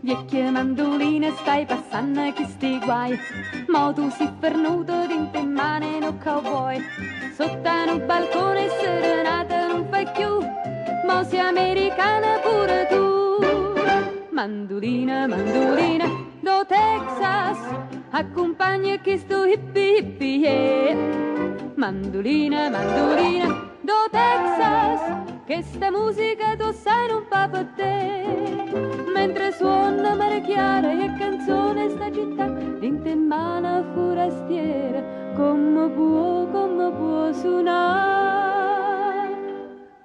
Viecchie manduline stai passanno chisti guai. Mo tu si fernuto dint' 'e mane 'e nu cowboy. Sotto a nu balcone serenata nun fai cchiù. Mo si americana pure tu. Mandulina, mandulina do Texas, accumpagna chistu hippie hippie yeah. Mandulina, mandulina do Texas, chesta musica tu sai nun fa per te. Mentre suona Marechiara e canzone sta città, dint' 'e mane furastiera, comme può, comme può sunà.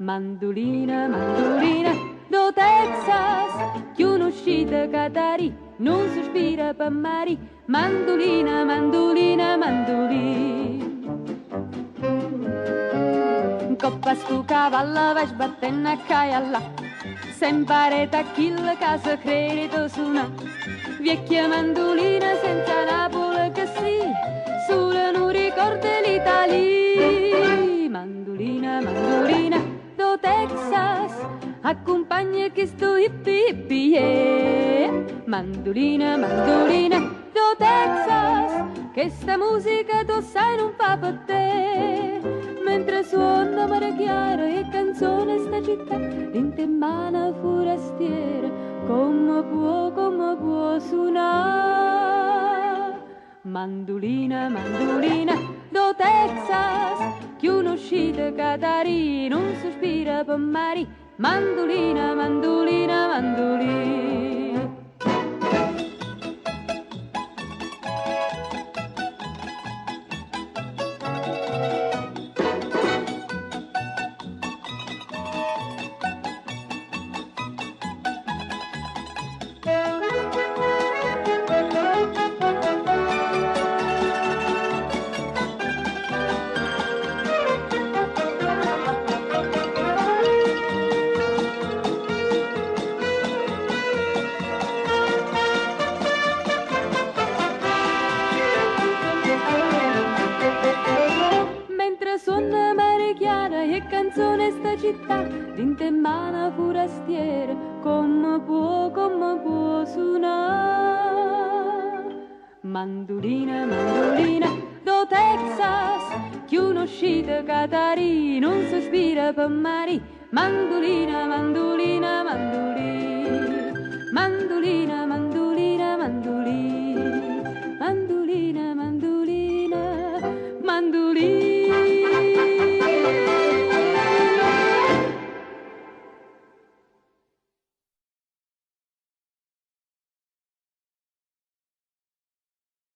Mandulina, mandulina do Texas, cchiù nun scite Catarì, nun suspira pe' Marì. Mandulina, mandulina, mandulì. 'Ncopp'a stu cavallo vai sbattenno a ccà e a llà, sempe aret' a chillo ca se crede 'e te sunà. Viecchia mandulina senza Napule che si', sulo nu ricordo 'e l'Italia. Mandulina, mandulina do Texas, accumpagna chistu hippie hippie yeah. Mandulina, mandulina do Texas, chesta musica tu sai nun fa per te. Mentre suona Marechiara e canzone sta città, dint' 'e mane furastiere, comme può, comme può sunà. Mandulina, mandulina do Texas, cchiù nun scite Catarì, nun suspira pe' Marì. Mandulina, mandulina, mandulì. Mentre suona Marechiara e canzone sta città, dint' 'e mane furastiere, comme può, comme può sunà. Mandulina, mandulina do Texas, cchiù nun scite Catarì, nun suspira pe' Marì. Mandulina, mandulina.